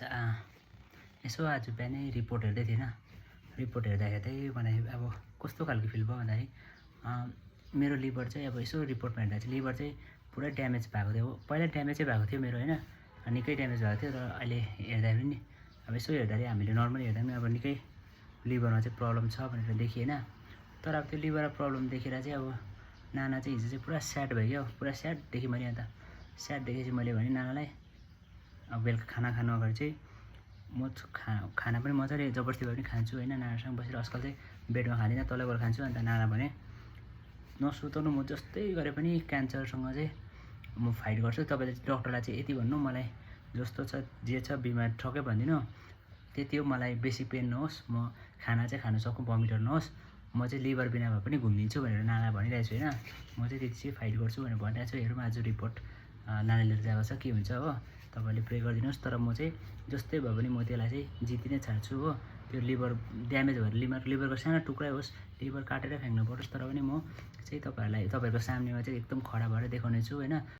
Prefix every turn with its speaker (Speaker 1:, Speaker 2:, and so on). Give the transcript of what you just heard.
Speaker 1: यसो आज बिहानै रिपोर्ट हेर्दै थिएँ होइन। रिपोर्ट हेर्दाखेरि मलाई अब कस्तो खालको फिल भयो भन्दाखेरि मेरो लिभर चाहिँ अब यसो रिपोर्टमा हेर्दा चाहिँ लिभर चाहिँ पुरै ड्यामेज भएको थियो। पहिला ड्यामेजै भएको थियो मेरो होइन, निकै ड्यामेज भएको थियो। र अहिले हेर्दाखेरि नि अब यसो हेर्दाखेरि हामीले नर्मली हेर्दा पनि अब निकै लिभरमा चाहिँ प्रब्लम छ भनेर देखिएँ होइन। तर अब त्यो लिभरमा प्रब्लम देखेर चाहिँ अब नाना चाहिँ हिजो चाहिँ पुरा स्याड भयो क्या, पुरा स्याड देखेँ मैले। अन्त स्याड देखेपछि मैले भने नानालाई अब बेलुका खाना खानु अगाडि चाहिँ म खाना पनि मजाले जबरजस्ती भए पनि खान्छु होइन। नानासँग बसेर आजकल चाहिँ बेडमा खाँदिनँ, तलै गएर खान्छु। अन्त नाना भने नसुताउनु, म जस्तै गरे पनि क्यान्सरसँग चाहिँ म फाइट गर्छु। तपाईँले डक्टरलाई चाहिँ यति भन्नु, मलाई जस्तो छ जे छ बिमार ठक्कै भनिदिनु, त्यति हो। मलाई बेसी पेन नहोस्, म खाना चाहिँ खानु सकौँ, भमिटहरू नहोस्, म चाहिँ लिभर बिना भए पनि घुमिदिन्छु भनेर नानालाई भनिरहेको छु होइन। म चाहिँ त्यति चाहिँ फाइट गर्छु भनेर भनिरहेको छु। हेरौँ आज रिपोर्ट नानी लिएर गएको छ के हुन्छ हो। तपाईँले प्रे गरिदिनुहोस्। तर म चाहिँ जस्तै भए पनि म त्यसलाई चाहिँ जिति नै छाड्छु हो। त्यो लिभर ड्यामेज भएर लिभरको सानो टुक्रै होस्, लिभर काटेर फ्याँक्नु परोस्, तर पनि म चाहिँ तपाईँहरूको सामनेमा चाहिँ एकदम खडा भएर देखाउने छु होइन।